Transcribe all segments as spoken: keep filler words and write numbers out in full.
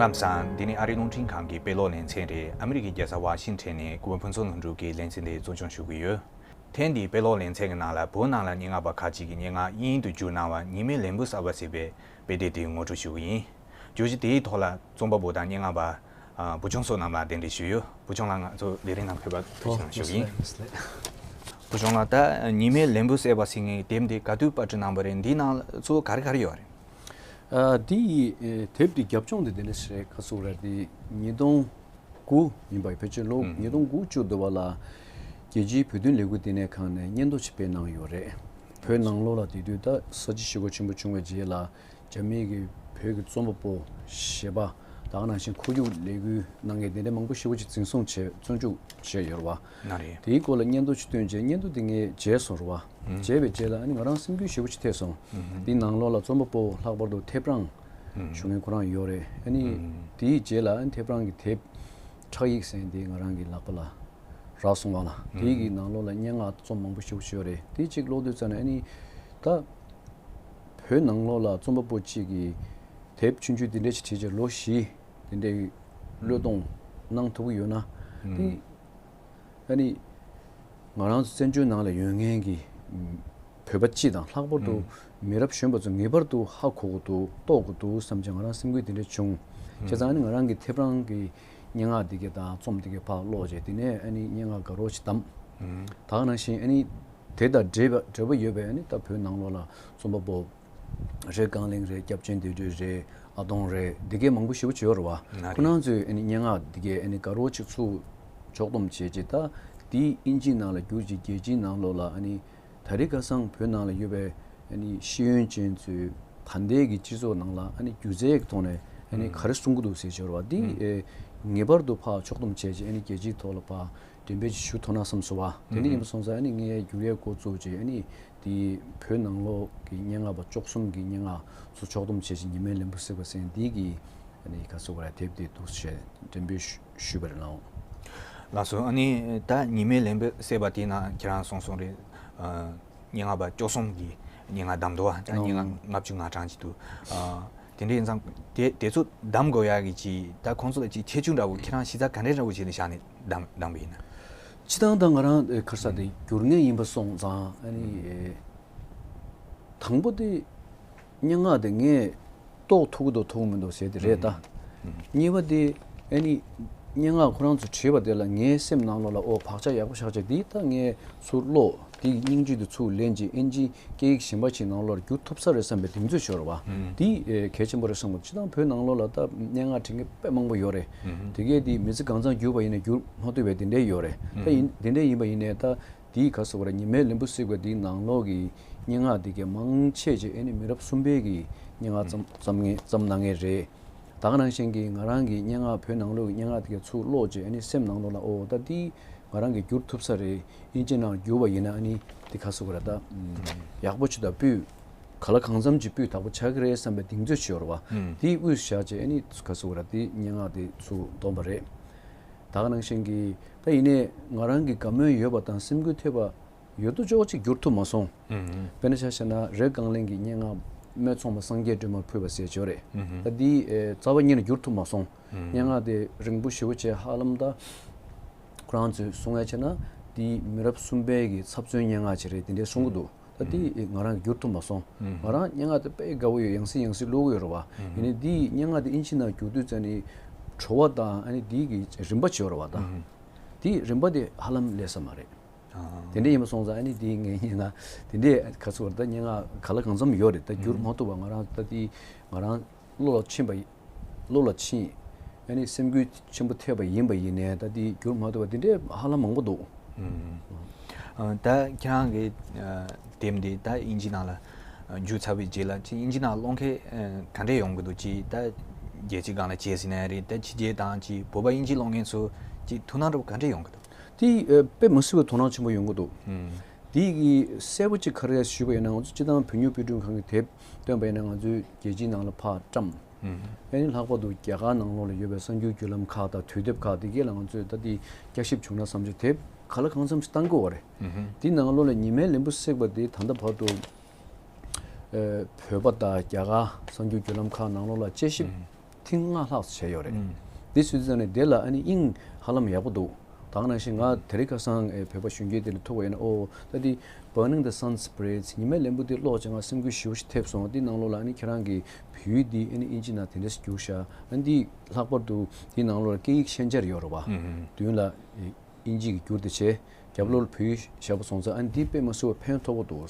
ལམ་སང་འདི་ནི་ཨ་རིའི་རླུང་འཕྲིན་ཁང་གི་དཔེ་ཀློག་ལེ་ཚན་རེད། ཨ་མི་རི་ཀའི་རྒྱལ་ས་ཝ་ཤིང་ཊོན་ནས་ཀུན་དགའ་ཕུན་ཚོགས་ལྷུན་གྲུབ་ཀྱིས་ལེ་ཚན་འདི་གཙོ་སྐྱོང་ཞུ་གི་ཡོད། ཐེངས་འདིའི་དཔེ་ཀློག་ལེ་ཚན་གྱི་ནང་ལ་བོད་ནང་ལ་སྙན་ངག་པ་ཁག་ཅིག་གིས་སྙན་ངག་དབྱིན་ཡིག་ཏུ་བསྒྱུར་གནང་བ་ཉི་མའི་ལན་བུ་གསར་པ་ཟེར་བའི་དཔེ་དེབ་དེ་ངོ་སྤྲོད་ཞུ་གི་ཡིན། བརྗོད་གཞི་དེའི་ཐོག་ལ་རྩོམ་པ་པོ་དང་སྙན་ངག་པ་ཨ་བུ་ཆུང་བསོད་ནམས་ལ་གདན་འདྲེན་ཞུས་ཡོད། བུ་ཆུང་ལགས་ང་ཚོ་དེ་རིང་ནང་ཕེབས་པར་ཐུགས་རྗེ་ཆེ་ཞུ་གི་ཡིན། བུ་ཆུང་ལགས་ད་ཉི་མའི་ལན་བུ་གསར་པ་ཟེར་མཁན་དེབ་འདི་ག་དུས་པར་སྐྲུན་གནང་བ་རེད། འདིའི་ནང་ལ་གཙོ་བོ་ག་རེ་ག་རེ་ཡོད་རེད། ཨ་འདི་ཡི་ཨེ་དེབ་འདི་རྒྱབ་ལྗོངས་འདི་དེ་འདྲ་ཞིག་རེད། ག་ཟེར་རེད། འདི་ཉིས་སྟོང་དགུ་ཡིན་པ། ཕལ་ཆེར་ལོ་ཉིས་སྟོང་དགུ་བཅུ་བདུན་པ་ལ་རྒྱལ་སྤྱིའི་བོད་དོན་ལས་འགུལ་ལྟེ་གནས་ཁང་ནས་སྙན་ཐོ་ཞིག་སྤེལ་གནང་ཡོད་རེད། བོད་ནང་ལོགས་ལ་དེ་དུས་ད་ས་བྱི་ཞི་རྒོལ་ཆེན་པོ་བྱུང་བའི་རྗེས་ལ་རྒྱ་མིའི་གི་བོད་ཀྱི་རྩོམ་པ་པོ་གཞས་པ་དང་ནང་བཞིན་ཁོར་ཡུག་ལས་འགུལ་གནང་མཁན་དེ་འདྲ་མང་པོ་ཞེ་པོ་ཅིག་འཛིན་བཟུང་བྱས་བཙོན་འཇུག་བྱས་ཡོད་རེད་བ། ན་རེད། དེའི་སྐོར་ལ་སྙན་ཐོ་ཞིག་བཏོན་རྗེས་སྙན་ཐོ་དེ་ངས་མཇལ་སོང་རེད་བ། མཇལ་བའི་རྗེས་ལ་ཨ་ནི་ང་རང་སེམས་འགུལ་ཞེ་པོ་ཅིག་ཐེབས་སོང་། འདི་ནང་ལོགས་ལ་རྩོམ་པ་པོ་ལྷག་པར་དུ་ཐེབས་རང་ཞུ་མཁན་ཁོ་རང་ཡོད་རེད། ཨ་ནི་དེའི་རྗེས་ལ་ཨ་ནི་ཐེབས་རང་གི་དེབ་ཁྲག་ཡིག་ཟེར་མཁན་དེ་ང་རང་གི་ལག་པ་ལ་རག་སོང་བ་ལ། དེའི་གི་ནང་ལོགས་ལ་སྙན་ངག་རྩོམ་མང་པོ་ཞེ་པོ་ཅིག་ཡོད་རེད། དེ་གཅིག་ཀློག་དུས་ཙམ་ནས་ཨ་ནི་ད་བོད་ནང་ལོགས་ལ་རྩོམ་པ་པོ་གཅིག་གིས་དེབ་ཆུང་ཆུང་དེ་འདྲ་ཞིག་བྲིས་རྗེས་ལོ་བཞི་དེ་འདྲའི་བློས་གཏོང་གནང་ཐུབ་ཀྱི་ཡོད་ན་དེ། ཨ་ནི་ང་རང་ཚོ་བཙན་བྱོལ་ནང་ལ་ཡོད་མཁན་གྱི་ཨམ་བོད་པ་སྤྱི་དང་ལྷག་པར་དུ་ཨུམ་མི་རབས་གཞོན་པ་ཚོ་ངེས་པར་དུ་ཧ་གོ་དགོས་འདུག་རྟོགས་དགོས་འདུག་བསམ་བྱས་ང་རང་སེམས་འགུལ་དེ་འདྲ་བྱུང་། ཨུམ་བྱས་ཙང་ཨ་ནི་ང་རང་གི་ཐེབས་རང་གི་སྙན་ངག་འདི་ག་དང་རྩོམ་འདི་ག་ཕར་ཀློག་བྱས། དེ་ནས་ཨ་ནི་སྙན་ངག་དགའ་རབ་ཅིག་བདམས། ཨུམ་ད་ག་ནང་བཞིན་ཨ་ནི་དེ་དང་འབྲེལ་བ་འབྲེལ་བ་ཡོད་པའི་ཨ་ནི་ད་བོད་ནང་ལོགས་ལ་རྩོམ་པ་པོ་རེད། རྒང་གླིང་རེད། སྐྱབས་ཆེན་བདེ་སྒྲོལ་རེད། ཨ་དོང་རེད། འདི་གའི་མང་པོ་ཞེ་པོ་ཅིག་ཡོད་རེད་བ། ན་ཁོ་རེད། རང་ཚོས་ཨ་ནི་སྙན་ངག་འདི་གའི་ཨ་ནི་དགའ་རབ་ཅིག་ཚུར་ཕྱོགས་བསྡོམས་བྱས་རྗེས་ད་འདི་དབྱིན་ཇིའི་ནང་ལ་བསྒྱུར་རྗེས་རྒྱལ་སྤྱིའི་ནང་ལོགས་ལ་ཨ་ནི་ད་རེས་ཁ་སང་བོད་ནང་ལ་ཡོད་པའི་ཨ་ནི་ཤེས་ཡོན་ཅན་ཚོས་ད་ལྟའི་གི་སྤྱི་ཚོགས་ནང་ལ་ཨ་ནི་སྒྱུ་རྩལ་གྱི་ཐོག་ནས་ཨ་ནི་ག་རེ་གསུང་གི་འདུག་ཟེར་ཅིག་ཡོད་རེད་བ། འདི་ཨེ་ངེས་པར་དུ་ཕར་ཕྱོགས་བསྡོམས་བྱས་རྗེས་ཨ་ནི་རྒྱལ་སྤྱིའི་ཐོག་ལ་ཕར་འགྲེམས་སྤེལ་ཅིག་ཞུ་ཐུབ་ན་བསམ་སོང་བ། དེ་འདྲ་ཡིན་པ་སོང་ཙང་ཨ་ནི་ངས་བསྒྱུར་ཡས་འགོ་བཙུགས་རྗེས་ཨ་ནི་དེ་བོད་ནང་ལོགས་ཀྱི་སྙན་ངག་པ་བཅུ་གསུམ་གྱི་སྙན་ངག་ཚོ་ཕྱོགས་བསྡོམས་བྱས་རྗེས་ཉི་མའི་ལན་བུ་གསར་པ་ཟེར་མཁན་འདི་གི་ཨ་ནི་ག་ཟེར་དགོས་རེད། དེབ་དེ་འདུག་ཞེས་འགྲེམས་སྤེལ་ཞུས་པ་རེད་ལགས། ལགས་སོ། ཨ་ནི་ད་ཉི་མའི་ལན་བུ་གསར་པ་དེའི་ནང་ཁྱེད་རང་གསུངས་སོང་རེད། ཨ་སྙན་ངག་པ་བཅུ་གསུམ་གྱི་སྙན་ངག་བདམས་འདུག་བ། ད་སྙན་ངག་ལྔ་བཅུ་ང་གྲངས་ཅིག་འདུག་ཨ་དེ་འདྲ་ཡིན་ཙང་དེ་དེ་ཚོ་བདམས་དགོས་ཡག་གི་ཅིག་ད་ཁོང་ཚོ་ལ་ཅིག་ཁྱད་ཆོས་འདྲ་བོ་ཁྱེད་རང་གཞི་རྩ་ག་འདྲ་འདྲ་བོ་བྱས་ནས་བཞག་ནས་བདམས་བདམས་པ་ཡིན་ན། སྤྱིར་བཏང་ད་ང་རང་ཨེ་ག་རེ་ཟེར་དེ་བསྒྱུར་མཁན་ཡིན་པ་སོང་ཙང་ཨ་ནི་ཨེ་དང་པོ་དེ་སྙན་ངག་དེ་ངས་རྟོགས་ཐུབ་ཀྱི་འདུག་ཐུབ་ཀྱི་མི་འདུག་ཟེར་དེ་རེད་ད། གཉིས་པ་དེ་ཨ་ནི་སྙན་ངག་ཁོ་རང་ཚོ་བྲིས་པ་དེ་ལ་ངའི་སེམས་ནང་ལོགས་ལ་ཨོ་བག་ཆགས་ཡག་པོ་ཞེ་པོ་ཅིག་འདི་ད་ངས་ཚུར་ཀློག་དེའི་སྙིང་བཅུད་དེ་ཚུར་ལེན་གྱི་ཨིན་ཇིའི་སྐད་ཡིག་གཞན་པ་ཞིག་ནང་ལོགས་ལ་བསྒྱུར་ཐུབ་ས་རེད་བསམ་པའི་གདེང་ཚོད་ཤོར་བ། འདི་ཨེ་གལ་ཆེན་པོ་རེད་བསམ་གྱི། སྤྱིར་བཏང་བོད་ནང་ལོགས་ལ་ད་སྙན་ངག་འབྲི་མཁན་དཔེ་མང་པོ་ཡོད་རེད། དེ་གས་དེ་མི་ཚེ་གང་ཚང་བསྒྱུར་བ་ཡིན་ན་བསྒྱུར་མ་ཐུབ་པའི་དེ་འདྲས་ཡོད་རེད། ད་ཡིན་དེ་འདྲས་ཡིན་པ་ཡིན་ནའི་ད་དེའི་ག་ཟེར་བ་རེད། ཉི་མའི་ལན་བུ་གསར་པ་དེའི་ནང་ལོགས་ཀྱི་སྙན་ངག་དེ་གས་མང་ཆེ་ཆེ་ཨ་ནི་མི་རབས་གསུམ་པའི་གི་སྙན་ངག་བརྩམས་བརྩམས་མཁན་བརྩམས་གནང་མཁན་རེད། ད་ག་ནང་བཞིན་གྱི་ང་རང་གི་སྙན་ངག་བོད་ནང་ལོགས་ཀྱི་སྙན་ངག་དེ་གས་ཚུར་ཀློག་རྗེས་ཨ་ནི་སེམས་ནང་ལོགས་ལ་ཨོ་ད་དེ་ང་རང་གིས་བསྒྱུར་ཐུབ་ས་རེད། ཨིན་ཇི་ནང་བསྒྱུར་བ་ཡིན་ན་ཨ་ནི་དེ་ག་ཟེར་བ་རེད་ད། ཡག་པོ་ཅིག་དང་སྤུས་ག་ལ་གང་འཚམ་ཅིག་སྤུས་དག་པོ་ཆགས་ཀྱི་རེད་བསམ་པའི་གདེང་ཚོད་ཅིག་ཡོད་རེད་བ། དེའི་དབུས་བཞག་རྗེས་ཨ་ནི་ག་ཟེར་བ་རེད། དེ་སྙན་ངག་དེ་ཚུར་བསྡོམས་པ་རེད། ད་ག་ནང་བཞིན་གྱི་ད་ཡིན་ནའི་ང་རང་གི་དགའ་མོས་ཡོད་པ་དང་སེམས་འགུལ་ཐེབས་པ་ཡོད་དོ་ཅོག་ཅིག་བསྒྱུར་ཐུབ་མ་སོང་། དཔེར་ན་ཆ་བཞག་ན་རེད་རྒང་གླིང་གི་སྙན་ངག་སྨད་འཚོང་པ་སངས་རྒྱས་སྒྲོལ་མར་ཕུལ་བ་ཟེར་ཅིག་ཡོད་རེད། ད་འདི་ཨེ་རྩ་བ་ཉིད་ནས་བསྒྱུར་ཐུབ་མ་སོང་། སྙན་ངག་དེ་རིང་པོ་ཞེ་པོ་བྱས་ཧ་ལམ་ད་ཁོ་རང་ཚོས་གསུང་ཡ་བྱས་ན་འདི་མི་རབས་གསུམ་པའི་གི་ཚབ་མཚོན་སྙན་ངག་ཅིག་རེད། དེ་འདྲས་གསུང་གི་འདུག་ད་འདི་ང་རང་གིས་བསྒྱུར་ཐུབ་མ་སོང་། ང་རང་སྙན་ངག་དེ་དཔེ་དགའ་བོ་ཡོད། ཡང་སེ་ཡང་སེ་ཀློག་གི་ཡོད་རེད་བ། ཡིན་ནའི་འདི་སྙན་ངག་དེ་ཨིན་ཇི་ནང་བསྒྱུར་དུས་ཙམ་ནས་བྲོ་བ་དང་ཨ་ནི་འདི་གི་རིམ་པ་ཅིག་ཡོད་རེད་བ། ད་འདི་རིམ་པ་དེ་ཧ་ལམ་སླེབས་ས་མ་རེད། དེ་འདྲ་ཡིན་པ་སོང་ཙང་ཨ་ནི་དེའི་ངའི་སྙན་ངག་དེ་འདྲས་ག་ཚོད་རེད། ད་སྙན་ངག་ག་ལ་གང་འཚམ་ཡོད་རེད། ད་བསྒྱུར་མ་ཐུབ་པ་ང་རང་ད་དེ་ང་རང་བློ་ལ་ཕྱིན་པ་བློ་ལ་ཕྱིན་ཨ་ནི་སེམས་འགུལ་ཆེན་པོ་ཐེབས་པ་ཡིན་པ་ཡིན་ནའི་ད་དེ་བསྒྱུར་མ་ཐུབ་པ་དེ་འདྲས་ཧ་ལམ་མང་པོ་འདུག་ཨ་ད་ཁྱེད་རང་གི་ཨ་དེབ་འདི་ད་དབྱིན་ཇི་ནང་ལ་ཨ་བསྒྱུར་ཚར་བའི་རྗེས་ལ་ཅིག་དབྱིན་ཇི་ནང་ཀློག་མཁན་ཨ་ག་འདྲས་ཡོང་གི་འདུག་ཅིག་ད་རྒྱལ་སྤྱིའི་སྒང་ལ་བྱས་ཟིན་ན་རེད། ད་ཕྱི་རྒྱལ་དང་ཅིག་བོད་པ་དབྱིན་ཇི་ཀློག་མཁན་ཚོ་ཅིག་ཐུགས་སྣང་འདྲ་པོ་ག་འདྲས་ཡོང་གི་འདུག་དེ་ཨ་དཔེ་མི་སྲིད་པའི་དོ་སྣང་ཆེན་པོ་ཡོང་གི་འདུག་དེ་གི་གསལ་པོ་ཅིག་ག་རེ་ཞུས་པ་ཡིན་ན་ང་ཚོ་སྤྱིར་བཏང་བོད་མྱུར་དཔེ་སྐྲུན་ཁང་གི་དེབ་བཏོན་པ་ཡིན་ན་ང་ཚོས་རྒྱལ་སྤྱིའི་ནང་ལ་ཕར་བཀྲམ། ཨ་ནི་ལྷག་པར་དུ་རྒྱ་གར་ནང་ལོགས་ལ་ཡོད་པའི་གསར་འགྱུར་བརྒྱུད་ལམ་ཁག་དང་དུས་དེབ་ཁག་དེ་གས་ལ་ང་ཚོས་ད་ལྟའི་བསྐྱར་ཞིབ་བྱུང་ན་བསམ་བྱས་དེབ་ག་ལ་གང་འཚམ་ཞིག་བཏང་དགོས་པ་རེད། དེའི་ནང་ལོགས་ལ་ཉི་མའི་ལན་བུ་གསར་པ་དེ་ད་ལྟ་བར་དུ་ཨ་བོད་པ་དང་རྒྱ་གར་གསར་འགྱུར་བརྒྱུད་ལམ་ཁག་ནང་ལོགས་ལ་དཔྱད་ཞིབ་ ཐེངས་ལྔ་ལྷག་བྱས་ཡོད་རེད། ཨུམ། དེ་སུས་ཙང་ནས་དེ་ལ་ཨ་ནི་དབྱིངས་ཧ་ལམ་ཡག་པོ་འདུག་ད་ག་ནང་བཞིན་ང་དེ་རིང་ཁ་སང་ཨེ་བོད་པ་གཞོན་སྐྱེས་དེ་ལ་ཐུག་པ་ཡིན་ན། ཨོ་ད་དེ་Burning the Sun Spirits ཉི་མའི་ལན་བུ་དེ་ཀློག་བྱས་ང་སེམས་འགུལ་ཞེ་པོ་ཞིག་ཐེབས་སོང་། དེ་ནང་ལོགས་ལ་ཨ་ནི་ཁྱེད་རང་གི་བོད་ཡིག་འདི་ཨ་ནི་ཨིན་ཇི་ནང་དེ་འདྲས་བསྒྱུར་ཤག་ཨ་ནི་དེ་ལྷག་པར་དུ་དེ་ནང་ལོགས་ལ་སྐད་ཡིག་ཤན་སྦྱར་ཡོད་རེད་བ། ཨུམ། མདུན་ལ་ཨིན་ཇི་གིས་བསྒྱུར་ཏེ་བྱས། རྒྱབ་ལོགས་ལ་བོད་ཡིག་བཞག་པ་སོང་ཙང་ཨ་ནི་འདི་དཔེ་མ་སྲིད་པ་ཕན་ཐོགས་པོ་འདུག་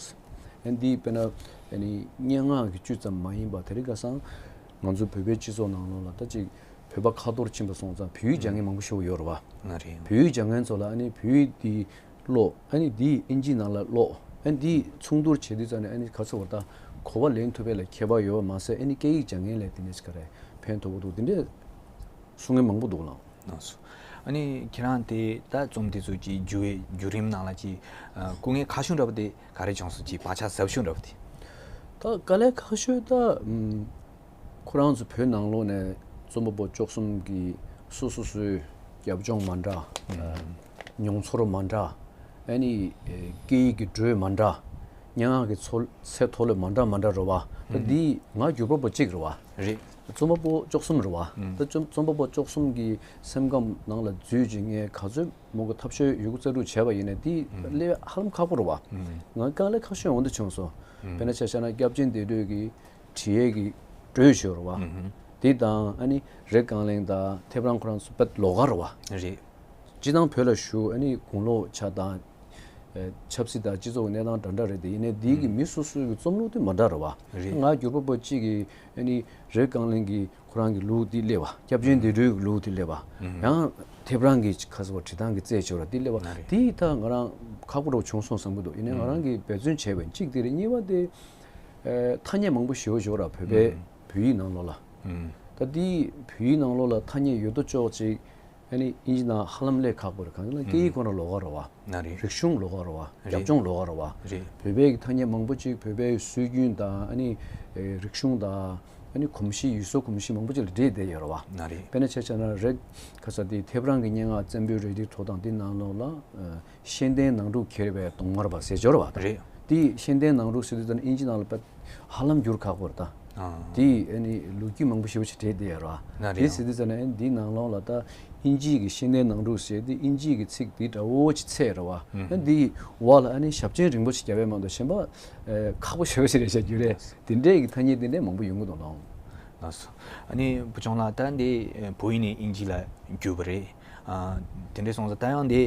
ཨ་ནི་འདི་དཔེར་ན་ཨ་ནི་སྙན་ངག་གི་བཅུད་ཙམ་མ་ཡིན་པ་དེ་རིང་ཁ་སང་ང་ཚོ་བོད་པའི་སྤྱི་ཚོགས་ནང་ལོགས་ལ་ད་ཅིག་བོད་པ་ཁ་ཐོར་ཕྱིན་པ་སོང་ཙང་བོད་ཡིག་སྦྱང་མཁན་མང་པོ་ཞིག་ཡོད་རེད་བ། ང་རེད། བོད་ཡིག་སྦྱང་མཁན་ཚོ་ལ་ཨ་ནི་བོད་ཡིག་འདི་ཀློག་ཨ་ནི་འདི་ཨིན་ཇི་ནང་ལ་ཀློག་ཨ་ནི་འདི་མཚུངས་བསྡུར་བྱེད་དུས་ཙང་ནས་ཨ་ནི་ག་ཚོད་བར་ད་གོ་བ་ལེན་ཐུབ་པ་ལ་ཁྱད་པར་ཡོད་པ་མ་ཟད། ཨ་ནི་སྐད་ཡིག་སྦྱང་མཁན་ལ་དེ་ནས་ཅིག་ག་རེ་ཕན་ཐོགས་པོ་འདུག་དེ་འདྲས་གསུང་མཁན་མང་པོ་འདུག་ལགས། ལགས་སོ། ཨ་ནི་ཁྱེད་རང་དེ་ད་རྩོམ་དེ་ཚོ་ཅིག་བསྒྱུར་བའི་བརྒྱུད་རིམ་ནང་ལ་ཅིག་ཨ་སྐུ་ངལ་ཁག་ཤོས་འདྲ་པོ་དེ་ག་རེ་བྱུང་སོང་། ཅིག་བག་ཆགས་ཟབ་ཤོས་འདྲ་པོ་དེ། ད་དཀའ་ལས་ཁག་ཤོས་ད་ཨམ་ཁོ་རང་ཚོ་བོད་ནང་ལོགས་ནས་རྩོམ་པ་པོ་བཅུ་གསུམ་གྱི་སོ་སོ་སོའི་རྒྱབ་ལྗོངས་མ་འདྲ། ཨ་མྱོང་ཚོར་མ་འདྲ། ཨ་ནི་ཨེ་སྐད་ཡིག་གི་འགྲོས་མ་འདྲ། སྙན་ངག་གི་ཚོ་ཚད་མཐོ་ལོས་མ་འདྲ་མ་འདྲ་རེད་བ། ད་འདི་ང་བསྒྱུར་པ་པོ་གཅིག་རེད་བ། རེད། རྩོམ་པ་པོ་བཅུ་གསུམ་རེད་བ། ཨུམ། ད་རྩོམ་རྩོམ་པ་པོ་བཅུ་གསུམ་གྱི་སེམས་ཁམས་ནང་ལ་འཛུལ་ཅིག་ངས་ག་ཚོད་མང་པོ་ཐབས་ཤེས་ཡོད་རྒུ་རྩལ་སྤྲུགས་བྱས་པ་ཡིན་ནའི་དེ་ཨུམ། སླེབས་ཧ་ལམ་ཁག་པོ་རེད་བ། ཨུམ། ང་དཀའ་ལས་ཁག་ཤོས་འོང་དུ་བྱུང་སོང་། ཨུམ། དཔེར་ན་ཆ་བཞག་ན་སྐྱབས་ཆེན་བདེ་གྲོལ་གྱི་བྲིས་ཡས་ཀྱི་འགྲོས་ཤོར་བ། ཨུམ། དེ་དང་ཨ་ནི་རེད་རྐང་གླིང་དང་ཐེབས་རང་ཁོ་རང་ཚོ་དཔེ་ལོགས་ཀ་རེད་བ། རེད། སྤྱི་བཏང་བོད་ལ་བཞུགས་ཨ་ནི་དགུང་ལོ་ཆགས་སྟངས། ཨེ་ཆབ་སྲིད་དང་སྤྱི་ཚོགས་ཀྱི་གནས་སྟངས་འདྲ་འདྲ་རེད་དེ། ཡིན་ནའི་འདི་གི་ཨུམ། མི་སོ་སོའི་གི་རྩོམ་ལུགས་དེ་མ་འདྲ་རེད་བ། རེད། ང་བསྒྱུར་པ་པོ་གཅིག་གིས་ཨ་ནི་རེད་རྐང་གླིང་གི་ཁོ་རང་གི་ལུགས་དེ་སླེབས་པ། སྐྱབས་ཆེན་བདེ་གྲོལ་གྱི་ལུགས་དེ་སླེབས་པ། ཨུམ། ཡང་ཐེབས་རང་གི་ཁ་སོ་བྲིས་སྟངས་ཀྱི་རྩལ་ཆེ་བ་དེ་སླེབས་པ། ང་རེད། དེ་ད་ང་རང་ཁག་པོ་འདྲ་བོ་བྱུང་སོང་བསམ་གྱི་འདུག་ཡིན་ནའི་ང་རང་གིས་འབད་བརྩོན་བྱས་པ་ཡིན། གཅིག་དེ་རེད། གཉིས་པ་དེ་ཨེ་ཐ་སྙད་མང་པོ་ཞེ་པོ་ཅིག་ཡོད་ར། བོད་པའི་ཨུམ། བོད་ཡིག་ནང་ལོགས་ལ། ཨུམ། ད་དེ་བོད་ཡིག་ནང་ལོགས་ལ་ཐ་སྙད་ཡོད་དོ་ཅོག་ཅིག་ཨ་ནི་ཨིན་ཇི་ནང་ཧ་ལམ་སླེབས་ཁག་པོ་རེད། གང་ཡིན་ན་སྐད་ཡིག་ཁོ་ན་ལོགས་ཀ་རེད་བ། ན་རེད། རིག་གཞུང་ལོགས་ཀ་རེད་བ། རེད། རྒྱབ་ལྗོངས་ལོགས་ཀ་རེད་བ། རེད། བོད་པའི་གི་ཐ་སྙད་མང་པོ་ཅིག་བོད་པའི་སྲོལ་རྒྱུན་དང་ཨ་ནི་ཨེ་རིག་གཞུང་དང་ཨ་ནི་གོམས་གཤིས་ཡུལ་སྲོལ་གོམས་གཤིས་མང་པོ་ཅིག་ལ་འདྲེས་བསྡད་ཡོད་རེད་བ། ན་རེད། དཔེར་ན་ཆ་བཞག་ན་རེད་ཁ་ས་དེ་ཐེབས་རང་གི་སྙན་ངག་བཙན་པོའི་རལ་གྲིའི་ཐོག་དང་དེ་ནང་ལོགས་ལ་ཨ་ཤེས་ལྡན་ནང་འཁྲུག་ཁྱེར་བའི་གདོང་དམར་བ་ཟེར་སྦྱོར་བ་དང་། རེད། དེ་ཤེས་ལྡན་ནང་འཁྲུག་ཟེར་དུས་ཙམ་ཨིན་ཇི་ནང་ལ་དཔེ་ཧ་ལམ་འགྱུར་ཁག་པོ་རེད་ད། ཨ། དེ་ཨ་ནི་ལོ་རྒྱུས་མང་པོ་ཞེ་པོ་ཞིག་བྲིས་བསྡད་ཡོད་རེད་བ། ན་རེད། དེ་ཟེར་དུས་ཙམ་ནས་ཨ་ནི་འདིའི་ནང་ལོགས་ལ་ད་ཨིན་ཇིའི་གི་ཤེས་ལྡན་ནང་འཁྲུག་ཟེར་དེ་ཨིན་ཇིའི་གི་ཚིག་དེ་འདྲ་བོ་ཅིག་ཚད་རེད་བ། ཨ་ནི་འདིའི་འོག་ལ་ཨ་ནི་ཞབས་མཆན་རིང་པོ་ཞིག་བརྒྱབ་ཡས་མ་གཏོགས་གཞན་པ་ཨ་ཁག་པོ་ཞེ་པོ་ཞིག་རེད་བཤད་རྒྱུ་རེད། དེ་འདྲའི་གི་ཐ་སྙད་དེ་འདྲའི་མང་པོ་ཡོང་གི་འདུག་ལགས། ལགས་སོ། ཨ་ནི་བུ་ཆུང་ལགས་ད་འདི་བོད་ཡིག་ནས་ཨིན་ཇི་ལ་བསྒྱུར་བ་རེད། ཨ་དེ་འདྲ་སོང་ཙང་ད་ཡང་འདི་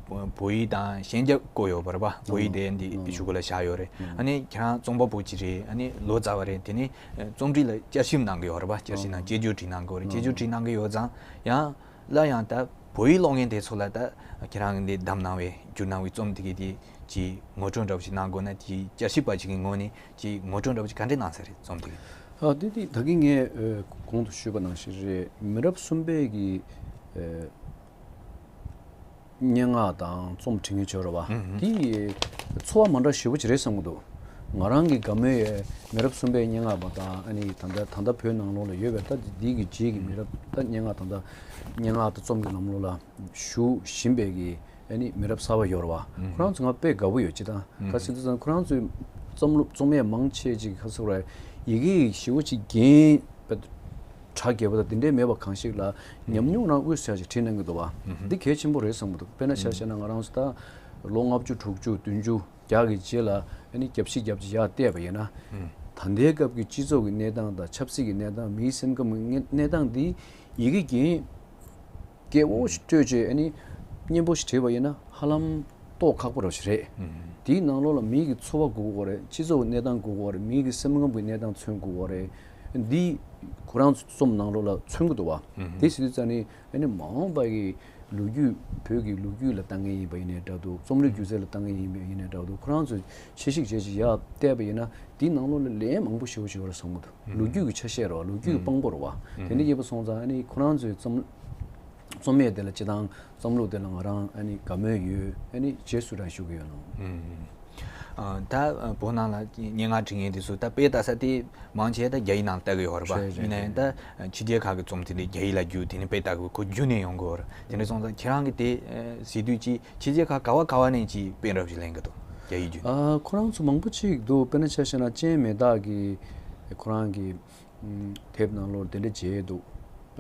བོད་ཡིག་དང་གཞན་རྒྱ་བཀོད་ཡོད་པ་རེད་པ། བོད་ཡིག་དེ་འདི་གཞུག་གུ་ལ་བཞག་ཡོད་རེད། ཨ་ནི་ཁྱེད་རང་རྩོམ་པ་པོ་ཅིག་རེད། ཨ་ནི་ལོ་ཙཱ་བ་རེད། དེ་ནི་རྩོམ་སྒྲིག་ལ་བསྐྱར་ཞིབ་གནང་གི་ཡོད་རེད་པ། བསྐྱར་ཞིབ་ནང་དཔྱད་བརྗོད་བྲིས་གནང་གི་ཡོད་རེད། དཔྱད་བརྗོད་བྲིས་གནང་གི་ཡོད་ཙང་ཡང་སླར་ཡང་ད་བོད་ཡིག་ཀློག་མཁན་དེ་ཚོ་ལ་ད་ཁྱེད་རང་གི་འདི་བདམས་གནང་བའི་བསྒྱུར་གནང་བའི་རྩོམ་དེ་གི་དེ་ཅིག་ངོ་སྤྲོད་འདྲ་བོ་ཞིག་གནང་དགོས་ན། དེ་བསྐྱར་ཞིབ་པ་ཅིག་གི་ངོས་ནས་ཅིག་ངོ་སྤྲོད་འདྲ་བོ་ཅིག་ག་འདྲས་གནང་ས་རེད། རྩོམ་དེ་གི། ཨ་དེ་དེ་ད་གིན་ངས་ཨ་གོང་དུ་ཞུས་པ་ནང་བཞིན་རེད། མི་རབས་གསུམ་པའི་གི་ཨ་སྙན་ངག་དང་རྩོམ་འབྲི་མཁན་ཅིག་ཡོད་རེད་བ། ཨུ་ཧུམ། དེ་ཚོར་བ་མ་འདྲ་ཞེ་པོ་ཅིག་རེད་བསམ་གྱི་འདུག་ང་རང་གི་དགའ་མོས་ཡས་མི་རབས་གསུམ་པའི་སྙན་ངག་པ་དང་། ཨ་ནི་ད་ལྟ་ད་ལྟ་བོད་ནང་ལོགས་ལ་ཡོད་པའི་ད་འདི་གི་རྗེས་ཀྱི་མི་རབས། ད་སྙན་ངག་ད་ལྟ་སྙན་ངག་དང་རྩོམ་གྱི་ལམ་ལོགས་ལ་ཞུགས་བཞིན་པའི་གི་ཨ་ནི་མི་རབས་གསར་པ་ཡོད་རེད་བ། ཨུ་ཧུམ། ཁོ་རང་ཚོ་ང་དཔེ་དགའ་པོ་ཡོད། ཅི་ལྟར་ག་ཟེར་དུས་ཙང་ཁོ་རང་ཚོའི་རྩོམ་ལུགས་རྩོམ་ཡས་མང་ཆེ་ཅིག་ག་ཟེར་རེད། ཡི་གེ་ཞེ་པོ་ཅིག་རྒྱན་དཔེ་གྲ་རྒྱས་པ་དང་དེ་འདྲའི་མེད་པ་གང་ཞིག་ལ་ཉམས་མྱོང་རང་དབུས་སུ་ཡག་ཅིག་བྲིས་གནང་གི་འདུག་བ། ཨུ་ཧུམ། འདི་གལ་ཆེན་པོ་རེད་བསམ་གྱི་འདུག་དཔེར་ན་ཆ་བཞག་ན་ང་རང་ཚོ་ད་ལོ་ལྔ་བཅུ་དྲུག་ཅུ་བདུན་ཅུ་བརྒྱ་གི་རྗེས་ལ་ཨ་ནི་བརྒྱ་ཞིག་བརྒྱ་ཅིག་ཡར་བལྟས་པ་ཡིན་ན། ཨུ་ཧུམ། ད་ལྟའི་སྐབས་ཀྱི་སྤྱི་ཚོགས་ཀྱི་གནས་སྟངས་དང་ཆབ་སྲིད་ཀྱི་གནས་སྟངས། མིའི་སེམས་ཁམས་ཀྱི་གནས་སྟངས་འདི་ཡི་གེ་རྒྱན་སྐྱེ་བོ་ཞིག་སྤྲོད་བྱས་ཨ་ནི་སྙན་པོ་ཞིག་བྲིས་པ་ཡིན་ན་ཧ་ལམ་རྟོགས་ཁག་པོ་ར་ཞིག་རེད། ཨུ་ཧུམ། དེའི་ནང་ལོགས་ལ་མི་གི་འཚོ་བ་དགོས་ཀྱི་ཡོད་རེད། སྤྱི་ཚོགས་ཀྱི་གནས་སྟངས་དགོས་ཀྱི་ཡོད་རེད། མི་གི་སེམས་ཁམས་ཀྱི་གནས་སྟངས་མཚོན་དགོས་ཀྱི་ཡོད་རེད། འདི་ཁོ་རང་ཚོ་རྩོམ་ནང་ལོགས་ལ་མཚོན་གྱི་འདུག་བ། ཨུ་ཧུམ། དེ་ཟེར་དུས་ཙང་ནི་ཨ་ནི་མ་འོངས་པ་གི་ལོ་རྒྱུས། བོད་ཀྱི་ལོ་རྒྱུས་ལ་ལྟ་མཁན་ཡིན་པ་ཡིན་ནའི་འདྲ་འདུག་རྩོམ་རིག་སྒྱུ་རྩལ་ལ་ལྟ་མཁན་ཡིན་པ་ཡིན་ནའི་འདྲ་འདུག་ཁོ་རང་ཚོས་ཆེད་ཞིབ་བྱས་ཅིག་ཡར་བལྟས་པ་ཡིན་ན་དེའི་ནང་ལོགས་ལ་ལན་མང་པོ་ཞེ་པོ་ཞིག་ཡོད་རེད་བསམ་གྱི་འདུག་ཨུ་ཧུམ། ལོ་རྒྱུས་ཀྱི་ཆ་ཤས་རེད་བ། ལོ་རྒྱུས་ཀྱི་ཨུ་དཔང་པོ་རེད་བ། ཨུ་དེ་འདྲ་ཧུམ། ཡིན་པ་སོང་ཙང་ཨ་ནི་ཁོ་རང་ཚོའི་རྩོམ་རྩོམ་ཡས་དེ་ལ་སྤྱི་བཏང་རྩོམ་ལུགས་དེ་ལ་ང་རང་ཨ་ནི་དགའ་མོས་ཡོད། ཨ་ནི་རྗེས་སུ་རང་ཞུ་གི་ཡོད་ལགས། ཨུམ། ཨ་ད་བོད་ནང་ལ་སྙན་ངག་འབྲི་མཁན་དེ་ཚོ་ད་དཔེ་ལྟ་ས་དེ་མང་ཆེ་ད་རྒྱ་ཡིག་ནང་ལྟ་གི་ཡོད་རེད་པ། རེད་རེད་ཡིན་ན་ཡང་ད་ཕྱི་རྒྱལ་ཁག་གི་རྩོམ་དེ་འདྲ་རྒྱ་ཡིག་ལ་བསྒྱུར། དེ་ནས་དཔེ་ལྟ་གི་ཁོ་བསྒྱུར་ནས་ཡོང་གི་ཡོད་རེད། དེ་འདྲ་སོང་ཙང་ཁྱེད་རང་གི་དེ་ཟེར་དུས་ཅིག་ཕྱི་རྒྱལ་ཁག་ག་བ་ག་བ་ནས་ཅིག་དཔེ་རབ་ཞིག་ལེན་གི་འདུག་རྒྱ་ཡིག་བསྒྱུར་ནས། ཨ་ཁོ་རང་ཚོ་མང་པོ་ཅིག་འདུག་དཔེར་ན་ཆ་བཞག་ན་ཅན་མེ་དག་གི་ཁོ་རང་གི་དེབ་ནང་ལོགས་དེ་འདྲ་བྱས་འདུག་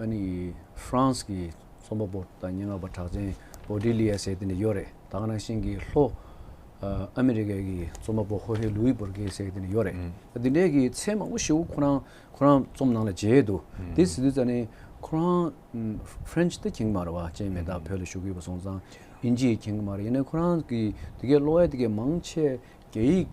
ཨ་ནི་ཧྥ་རན་སི་གི་རྩོམ་པ་པོ་དང་སྙན་ངག་པ་གྲགས་ཅན་ཨོ་ཌི་ལི་ཡ་ཟེར་དེ་འདྲ་ཡོད་རེད། ད་ག་ནང་བཞིན་གྱི་ལྷོ་ཨ་ཨ་མི་རི་ཀའི་གི་རྩོམ་པ་པོ་ཧོ་ཧེ་ལུའི་བོར་གེ་ཟེར་དེ་འདྲ་ཡོད་རེད། ཨ་དེ་འདྲའི་གི་མཚན་མང་པོ་ཞེ་པོ་ཁོ་རང་ཁོ་རང་རྩོམ་ནང་ལ་མཇལ་འདུག་དེ་ཟེར་དུས་ཙ་ནས་ཁོ་རང་ཧྥ་རན་སི་ད་མཁྱེན་གྱི་མ་རེད་བ། ཅེས་མེད་ད་བོད་ལ་བཞུགས་ཡོད་པ་སོང་ཙང་ཨིན་ཇི་ཡི་མཁྱེན་གྱི་མ་རེད། ཡིན་ནའི་ཁོ་རང་གི་དེ་གའི་ཀློག་ཡ་དེ་གའི་མང་ཆེ་རྒྱ་ཡིག་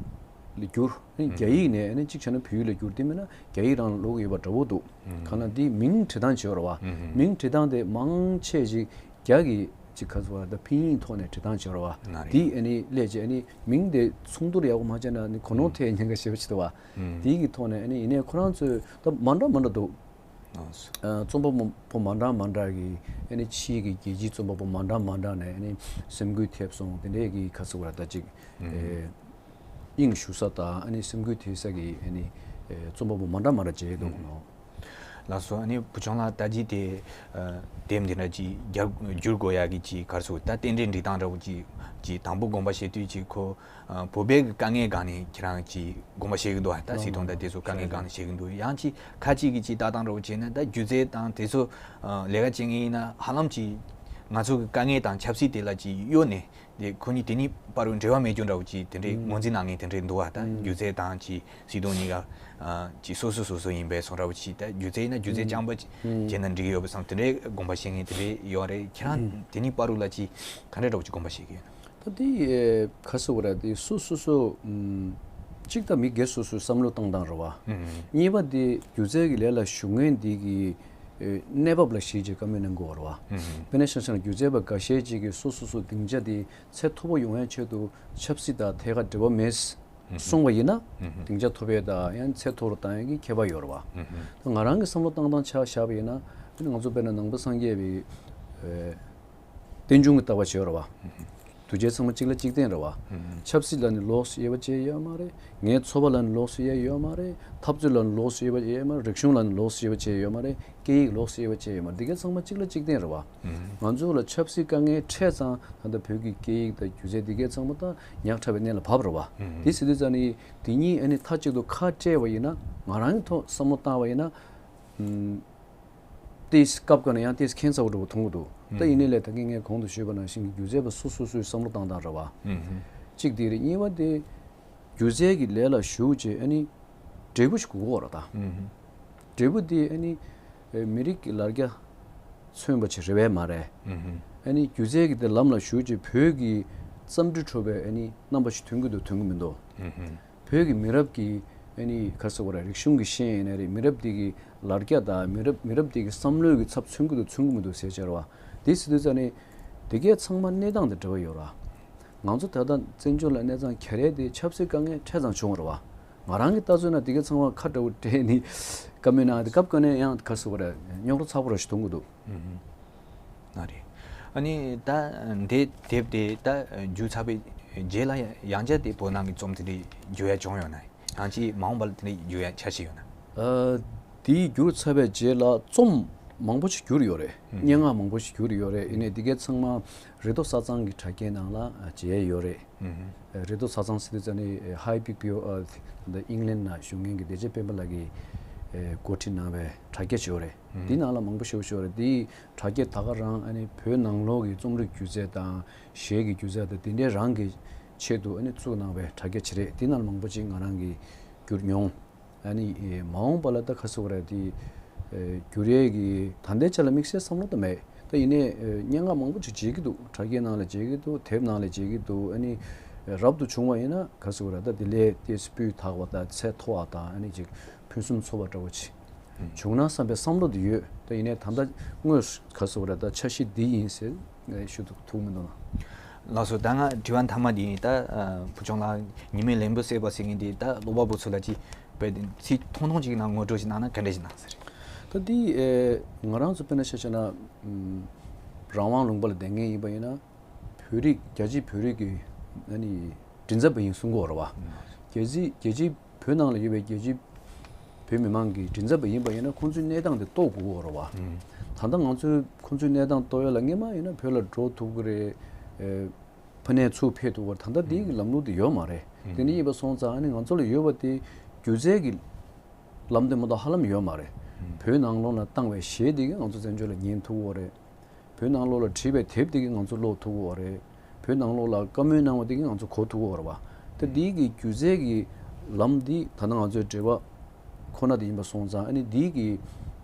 ལ་བསྒྱུར། ཨ་ནི་རྒྱ་ཡིག་ནས་ཨ་ནི་གཅིག་བྱས་ན་བོད་ཡིག་ལ་བསྒྱུར། དེ་མིན་ན་རྒྱ་ཡིག་རང་ལ་ཀློག་གི་ཡོད་པ་འདྲ་བོ་འདུག་གང་ལྟར་འདི་མིང་བྲིས་སྟངས་བྱེད་པ་རེད་བ། མིང་བྲིས་སྟངས་དེ་མང་ཆེ་ཞིག་རྒྱ་གི་ཅིག་ག་ཚོད་བ་ད་ཕིན་ཡིག་ཐོག་ནས་བྲིས་སྟངས་བྱེད་པ་རེད་བ། འདི་ཨ་ནི་སླེབས་རྗེས་ཨ་ནི་མིང་དེ་མཚུངས་བསྡུར་ཡག་པོ་མ་བྱས་ན་ཨ་ནི་གོ་ནོར་ཐེབས་ཉེན་ཁ་ཞེ་པོ་ཅིག་འདུག་བ། འདི་གི་ཐོག་ནས་ཨ་ནི་ཡིན་ནའི་ཁོ་རང་ཚོས་ད་མ་འདྲ་མ་འདྲ་འདུག་ཨ། རྩོམ་པ་པོ་མ་འདྲ་མ་འདྲ་གི་ཨ་ནི་ཕྱིའི་གི་རྒྱལ་སྤྱིའི་རྩོམ་པ་པོ་མ་འདྲ་མ་འདྲ་ནས་ཨ་ནི་སེམས་འགུལ་ཐེབས་སོང་། དེ་འདྲའི་གི་ག་ཚོད་བ་ད་ཅིག་ཨེ་དབྱིངས་ཞུགས་ས་དང་ཨ་ནི་སེམས་འགུལ་ཐེབས་ས་གི་ཨ་ནི་ཨེ་རྩོམ་པ་པོ་མ་འདྲ་མ་འདྲ་མཇལ་འདུག་ནོ། ལགས་སོ། ཨ་ནི་བུ་ཆུང་ལགས་ལྟ་ཅི་དེ་ཨ་དེབ་འདི་འདྲ་ཅིག་བསྒྱུར་བསྒྱུར་དགོས་ཡག་གི་ཅིག་ག་རེ་ཟེར་ད་རྟེན་འབྲེལ་འགྲིག་སྟངས་འདྲ་བོ་ཅིག་ཅིག་དང་པོ་དགོངས་པ་བཞེས་དུས་ཅིག་ཁོ། ཨ། བོད་པའི་གི་དཀའ་ངལ་སྒང་ནས་ཁྱེད་རང་གིས་དགོངས་པ་བཞེས་ཀྱི་འདུག་ད་སྲིད་དོན་དང་དེ་ཚོ་དཀའ་ངལ་སྒང་ནས་བཞེས་ཀྱི་འདུག་ཡང་ཅིག་ཁ་ཅིག་གིས་ཅིག་ལྟ་སྟངས་འདྲ་བོ་བྱས་ན་ད་སྒྱུ་རྩལ་དང་དེ་ཚོ་ཨ་ལས་ཀ་བྱེད་མཁན་ཡིན་ན་ཧ་ལམ་ཅིག་ང་ཚོ་གི་དཀའ་ངལ་དང་ཆབ་སྲིད་དེ་ལ་ཅིག་གཡོལ་ནས་དེ་ཁོ་གཉིས་དེ་གཉིས་བར་འབྲེལ་བ་མེད་རྒྱུ་འདྲ་བོ་ཅིག་དེ་འདྲའི་ངོས་འཛིན་གནང་མཁན་དེ་འདྲའི་འདུག་ད་སྒྱུ་རྩལ་དང་ཅིག་སྲིད་དོན་གཉིས་ཀ་ཨ་ཅིག་སོ་སོ་སོ་སོ་ཡིན་པའི་བཟོ་འདྲ་བོ་ཅིག་ད་སྒྱུ་རྩལ་ཡིན་ན་སྒྱུ་རྩལ་རྐྱང་པ་བྱས་ན་འགྲིག་ཡོད་པ་བསམ་དེ་འདྲའི་དགོངས་པ་བཞེས་མཁན་དེ་འདྲའི་ཡོད་རེད། ཁྱེད་རང་དེ་གཉིས་བར་དུ་ལ་ཅིག་ག་འདྲའི་འདྲ་བོ་ཅིག་དགོངས་པ་བཞེས་ཀྱི་ཡོད་ན། ད་དེ་ཨེ་ག་ཟེར་བ་རེད། དེ་སུ་སུ་སུ་ཨམ་གཅིག་ད་མི་སྒེར་སོ་སོའི་བསམ་བློ་བཏང་སྟངས་རེད་བ། གཉིས་པ་དེ་སྒྱུ་རྩལ་གྱི་ལས་ལ་ཞུགས་མཁན་དེ་གི་ཨེ་གནས་བབ་ལ་གཞིགས་བྱས་བཀའ་མོལ་གནང་དགོས་པ་རེད་བ། དཔེར་ན་ཆ་བཞག་ན་སྒྱུ་རྩལ་པ་འགའ་ཤས་ཅིག་གིས་སོ་སོ་སོ་སྡིངས་ཆ་དེ་ཚད་མཐོ་པོ་ཡོང་ཡའི་ཆེད་དུ་ཆབ་སྲིད་དང་ཐད་ཀར་འབྲེལ་བ་མེད་གསུངས་པ་ཡིན་ན་སྡིངས་ཆ་མཐོ་པོ་དང་ཡང་ཚད་མཐོ་རུ་བཏང་ཡ་གི་ཁྱད་པར་ཡོད་རེད་བ། ད་ང་རང་གི་བསམ་བློ་བཏང་སྟངས་ཆ་བཞག་པ་ཡིན་ན་ང་ཚོ་དཔེར་ན་ནང་པ་སངས་རྒྱས་པའི་ཨེ། རྟེན་འབྱུང་གི་ལྟ་བ་བྱས་རེད་བ། དུས་བྱས་ཚང་མ་གཅིག་ལ་གཅིག་བརྟེན་རེད་བ། ཆབ་སྲིད་ལ་ནི་ལོགས་སུ་དབྱེ་བ་བྱས་ཡོད་མ་རེད། ངའི་འཚོ་བ་ལ་ནི་ལོགས་སུ་དབྱེ་ཡོད་མ་རེད། འཐབ་རྩོད་ལ་ནི་ལོགས་སུ་དབྱེ་བ་ཡོད་མ་རེད། རིག་གཞུང་ལ་ནི་ལོགས་སུ་དབྱེ་བ་བྱས་ཡོད་མ་རེད། སྐད་ཡིག་ལོགས་སུ་དབྱེ་བ་བྱས་ཡོད་མ་རེད། འདི་གའི་ཚང་མ་གཅིག་ལ་གཅིག་བརྟེན་རེད་བ། ང་ཚོ་ལ་ཆབ་སྲིད་དཀའ་ངལ་འཕྲད་ཙང་ད་ལྟ་བོད་ཀྱི་སྐད་ཡིག་དང་སྒྱུ་རྩལ་འདི་གའི་ཚང་མ་ད་ཉག་ཕྲ་བའི་གནས་ལ་བབས་རེད་བ། དེ་ཟེར་དུས་ཙང་ནི་དེ་གཉིས་ཨ་ནི་མཐའ་གཅིག་ཏུ་ཁ་བྲལ་བ་ཡིན་ན་ང་རང་གི་ཐོག་བསམ་བློ་བཏང་བ་ཡིན་ན། ཏིས་སྐབས་འགའ་ན་ཡང་ཏིས་ཁྱད་མཚར་པོ་འདྲ་པོ་མཐོང་གི་འདུག་ད་ཡིན་ནའི་ལས་ད་གིན་ངས་གོང་དུ་ཞུས་པ་ནང་བཞིན་གྱི་སྒྱུ་རྩལ་པ་སོ་སོ་སོའི་བསམ་བློ་བཏང་སྟངས་རེད་བ། གཅིག་དེ་རེད། གཉིས་པ་དེ་སྒྱུ་རྩལ་གྱི་ལས་ལ་ཞུགས་རྗེས་ཨ་ནི་འབྲས་བུ་ཞིག་དགོས་ཀྱི་ཡོད་རེད་ད། འབྲས་བུ་དེ་ཨ་ནི་མི་རིགས་ཀྱི་ལར་རྒྱ་མཚོན་པ་ཞིག་རེད་པས་མ་རེད། ཨ་ནི་སྒྱུ་རྩལ་གྱི་དེ་ལམ་ལ་ཞུགས་རྗེས་བོད་ཀྱི་རྩོམ་འབྲི་འཕྲོ་བའི་ཨ་ནི་རྣམ་པ་ཞིག་ཐོན་གྱི་འདུག་ཐོན་གྱི་མི་འདུག་བོད་ཀྱི་མི་རབས་ཀྱི་ཨ་ནི་ག་རེ་ཟེར་དགོས་རེད། རིག་གཞུང་གི་ཤེས་ཡོན་ཡིན་ནའི་རེད། མི་རབས་འདི་གི་ལར་རྒྱ་དང་མི་རབས་མི་རབས་འདི་གི་བསམ་བློའི་གི་ཚབ་མཚོན་གྱི་འདུག་མཚོན་གྱི་མི་འདུག་ཟེར་བྱས་རེད་བ། འདི་ཟེར་དུས་ཙང་ནི་འདི་གའི་ཚང་མ་གནས་སྟངས་དང་འབྲེལ་བ་ཡོད་རེད་བ། ང་ཚོ་ད་ལྟ་བཙན་བྱོལ་ལ་གནས་སྟངས་ག་རེ་དེ་ཆབ་སྲིད་དཀའ་ངལ་འཕྲད་ཙང་བྱུང་བ་རེད་བ། ང་རང་གི་ལྟ་ཚུལ་ན་འདི་གའི་ཚང་མ་ཁ་འདྲ་པོ་བྲལ་ནི་བཀའ་མོལ་གནང་དེ་སྐབས་འགའ་ནས་ཡང་ག་རེ་ཟེར་དགོས་རེད། རྙོག་དྲ་ཚ་པོ་ར་ཞིག་མཐོང་གི་འདུག་ཨ་རེད། ཨ་ནི་ད་འདི་དེབ་དེ་ད་བསྒྱུར་ཚར་བའི་རྗེས་ལ་ཡང་བསྐྱར་དེ་བོད་ནང་གི་རྩོམ་དེ་འདྲ་བསྒྱུར་ཡ་བྱུང་ཡོད་ན། ཡང་ཅིག་མ་འོངས་པ་ལ་དེ་འདྲ་བསྒྱུར་ཡ་འཆར་གཞི་ཡོད་ན། ཨ། དེ་བསྒྱུར་ཚར་བའི་རྗེས་ལ་རྩོམ་མང་པོ་ཞིག་བསྒྱུར་ཡོད་རེད། སྙན་ངག་མང་པོ་ཞིག་བསྒྱུར་ཡོད་རེད། ཡིན་ནའི་འདི་གའི་ཚང་མ་རེ་དོགས་ས་གཙང་གི་དྲ་རྒྱའི་ནང་ལ་མཇལ་ཡོད་རེད། རེ་དོགས་ས་གཙང་ཟེར་དུས་ཙ་ནི་ཧའི་པིག་པིའོ་ཨ་ད་ཨིང་ལན་ན་བཞུགས་མཁན་གྱི་བདེ་ཆེན་སྤེན་པ་ལགས་ཀྱིས་ཨེ་འགོ་ཁྲིད་གནང་བའི་དྲ་རྒྱ་ཅིག་ཡོད་རེད། འདི་ནང་ལ་མང་པོ་ཞེ་པོ་ཅིག་ཡོད་རེད། འདིའི་དྲ་རྒྱ་ད་ག་རང་ཨ་ནི་བོད་ནང་ལོགས་ཀྱི་རྩོམ་རིག་སྒྱུ་རྩལ་དང་གཞས་ཀྱི་སྒྱུ་རྩལ་དང་དེ་འདྲའི་རང་གི་ཆེད་དུ་ཨ་ནི་བཙུགས་གནང་བའི་དྲ་རྒྱ་ཅིག་རེད། འདི་ནང་ལ་མང་པོ་ཅིག་ང་རང་གིས་བསྒྱུར་མྱོང་། ཨ་ནི་ཨེ་མ་འོངས་པ་ལ་ད་ག་རེ་ཟེར་དགོས་རེད། དེ་ཨེ་བསྒྱུར་ཡས་ཀྱི་ད་ལྟའི་ཆ་ལ་དམིགས་བསལ་བསམ་བློ་ད་མེད། ད་ཡིན་ནའི་ཨེ་སྙན་ངག་མང་པོ་ཅིག་མཇལ་གྱི་འདུག་དྲ་རྒྱའི་ནང་ལ་མཇལ་གྱི་འདུག་དེབ་ནང་ལ་མཇལ་གྱི་འདུག་ཨ་ནི་ཨེ་རབ་ཏུ་བྱུང་བ་ཡིན་ན་ག་རེ་ཟེར་དགོས་རེད། ད་དེ་ལས་ཏོག་ཙམ་སྤུས་དག་པ་དང་ཚད་མཐོ་བ་དང་ཨ་ནི་ཅིག་ཕུན་སུམ་ཚོགས་པ་འདྲ་བོ་ཅིག་བྱུང་ན་བསམ་པའི་བསམ་བློ་དེ་ཡོད། ད་ཡིན་ནའི་ད་ལྟ་དངོས་སུ་ག་རེ་ཟེར་དགོས་རེད། ད་འཆར་གཞི་འདི་ཡིན་ཟེར་ངས་ཞུ་ཐུབ་ཐུབ་མི་འདུག་ན། ལགས་སོ། ད་ང་དྲི་བ་མཐའ་མ་འདི་ཡིན། ད་ཨ་བུ་ཆུང་ལགས་ཉི་མའི་ལན་བུ་གསལ་བ་ཟེར་མཁན་འདི་ད་ཀློག་པ་པོ་ཚོ་ལ་ཅིག་དཔེ་ཚིག་ཐུང་ཐུང་ཅིག་ནང་ངོ་སྤྲོད་ཅིག་གནང་ན་ག་འདྲ་ཞིག་གནང་ཟེར། ད་འདི་ཨེ་ང་རང་ཚོ་དཔེར་ན་ཆ་བཞག་ན་ཨམ་རང་དབང་ལུང་པ་ལ་བསྡད་མཁན་ཡིན་པ་ཡིན་ན་བོད་རིགས་རྒྱལ་སྤྱིའི་བོད་རིགས་ཀྱི་ཨ་ནི་མགྲིན་ཚབ་པ་ཡིན་གསུང་གི་ཡོད་རེད་བ། རྒྱལ་སྤྱི་རྒྱལ་སྤྱིའི་བོད་ནང་ལ་ཡོད་པའི་རྒྱལ་སྤྱིའི་བོད་མི་མང་གི་མགྲིན་ཚབ་པ་ཡིན་པ་ཡིན་ན་ཁོང་ཚོའི་གནས་སྟངས་དེ་རྟོགས་དགོས་ཀྱི་ཡོད་རེད་བ། ད་ལྟ་ང་ཚོས་ཁོང་ཚོའི་གནས་སྟངས་རྟོགས་ཡ་ལ་སྔོན་མ་ཡིན་ན་བོད་ལ་འགྲོ་ཐུབ་ཀྱི་རེད། ཨེ་ཕ་ནས་ཚུར་ཕེབས་ཐུབ་པར་ད་ལྟ་དེའི་གི་ལམ་ལུགས་དེ་ཡོད་མ་རེད། དེ་འདྲ་ཡིན་པ་སོང་ཙང་ཨ་ནི་ང་ཚོ་ལ་ཡོད་པ་དེ་སྒྱུ་རྩལ་གྱི་ལམ་དེ་མ་གཏོགས་ཧ་ལམ་ཡོད་མ་རེད། བོད་ནང་ལོགས་ལ་བཏང་བའི་གཞས་དེ་གིས་ང་ཚོ་བཙན་བྱོལ་ལ་ཉན་ཐུབ་ཀྱི་ཡོད་རེད། བོད་ནང་ལོགས་ལ་བྲིས་པའི་དེབ་དེ་གིས་ང་ཚོ་ཀློག་ཐུབ་ཀྱི་ཡོད་རེད། བོད་ནང་ལོགས་ལ་བཀའ་མོལ་གནང་བ་དེ་གིས་ང་ཚོ་གོ་ཐུབ་ཀྱི་ཡོད་རེད་བ། ད་འདི་གི་སྒྱུ་རྩལ་གྱི་ལམ་འདི་ད་ལྟ་ང་ཚོའི་འབྲེལ་བ་ཁོ་ན་དེ་ཡིན་པ་སོང་ཙང་། ཨ་ནི་འདི་གི་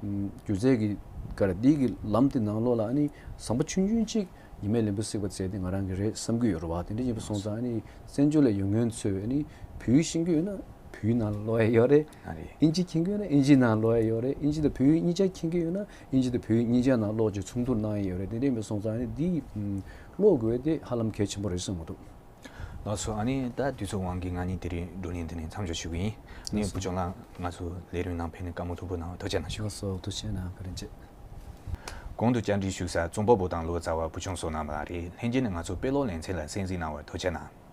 ཨམ་སྒྱུ་རྩལ་གྱི་ག་རེ། འདི་གི་ལམ་དེ་ནང་ལོགས་ལ་ཨ་ནི་ཟམ་པ་ཆུང་ཆུང་ཅིག་ཉི་མའི་ལན་བུ་གསིག་པ་བཙལ་ཏེ་ང་རང་གི་རེད་བསམ་གྱི་ཡོད་རེད་བ། དེ་འདྲ་ཡིན་པ་སོང་ཙང་། ཨ་ནི་བཙན་བྱོལ་ལ་ཡོད་མཁན་ཚོས་ཨ་ནི་བོད་ཡིག་ཤེས་ཀྱི་ཡོད་ན་བོད་ཡིག་ནང་ལ་ཀློག་ཡ་ཡོད་རེད། ཨ་རེད། ཨིན་ཇི་མཁྱེན་གྱི་ཡོད་ན་ཨིན་ཇི་ནང་ཀློག་ཡ་ཡོད་རེད། ཨིན་ཇི་དང་བོད་ཡིག་གཉིས་ཆ་མཁྱེན་གྱི་ཡོད་ན་ཨིན་ཇི་དང་བོད་ཡིག་གཉིས་ཆ་ནང་ཀློག་ཅིག་མཚུངས་བསྡུར་གནང་ཡ་ཡོད་རེད། དེ་འདྲ་ཡིན་པ་སོང་ཙང་། ཨ་ནི་འདི་ཀློག་དགོས་དེ་ཧ་ལམ་གལ་ཆེན་པོ་རེད་བསམ་གྱི་འདུག་ལགས་སོ། ཨ་ནི་ད་དུས་ཚོད་དབང་གིས་ང་གཉིས་དེ་རིང་བགྲོ་གླེང་འདི་ནས་མཚམས་འཇོག་ཞུ་གི་ཡིན། ཨ་ནི་ལགས་སོ། བུ་ཆུང་ལགས་ང་ཚོ་ལས་རིམ་ནང་ཕེབས་ནས་བཀའ་མོལ་མཐུན་པོ་གནང་བར་ཐུགས་རྗེ་གནང་ཞུ། ལགས་སོ། ཐུགས་རྗེ་གནང་། བཀའ་དྲིན་ཆེ། གོང་དུ་བཅར་འདྲི་ཞུ་ས་རྩོམ་པ་པོ་དང་ལོ་ཙཱ་བ་བུ་ཆུང་བསོད་ནམས་ལགས་རེད། ལྷན་རྒྱས་ནས་ང་ཚོ་དཔེ་ཀློག་ལེ་ཚན་ལ་གསན་གཟིགས་གནང་བར་ཐུགས་རྗེ་གནང་།